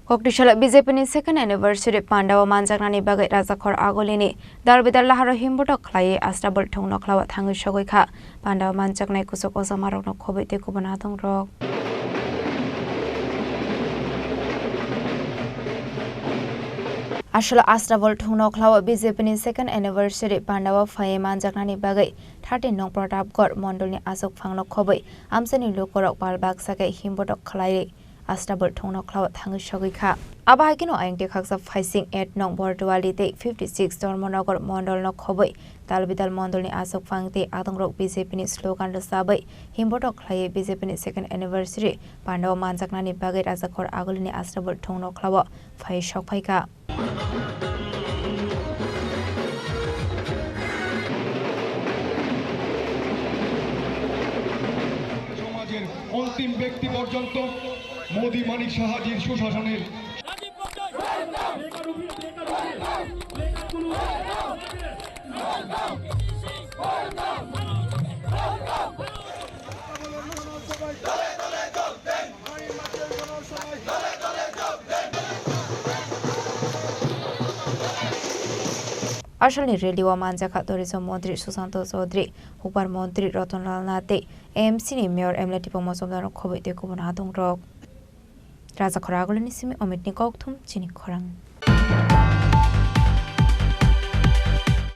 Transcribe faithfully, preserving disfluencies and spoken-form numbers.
Koktisala B J P ni second anniversary pandao manjaknani bagwi Rajakhor Agulini dalbidal laharo himbotok khlaiwi Astabul thung nokhlao thangwi sogwi kha. Pandao manjaknai kuchuk ojamarokno khobwi tei kubun adongrok. Aswla Astabul thung nokhlao B J P ni second anniversary pandao phaiwi manjaknani bagwi thirteen nong Pratapgarh mondolni achukphangno khobwi amchaini lukurok pal baksa khe himbotok khlaiwi Astabul thung nokhlao thangwi sogwi kha. Abo hai kheno ayang tei khaksa phaising eight nong Borduali tei fifty six Dharmanagar mondolno khobwi dalbidal mondolni achukphang tei adongrok B J P ni slogan rwchabwi himbotok khlaiwi B J P ni second anniversary pandao manjaknani bagwi Rajakhor Agulini Astabul thung nokhlao phai sokphai kha. সমাজের অন্তিম ব্যক্তি পর্যন্ত মোদি মানিক সাহাজির সুশাসনের Asalni rally o manjakha tourism montri Susanto Chaudhary, hukbar montri Ratan Lal Nath tei A M C ni mayor M L A Tipang Mojumdar khobwi tei kubun adongrok. Rajakhor Agulini simi Omitni kokthum chini khorang.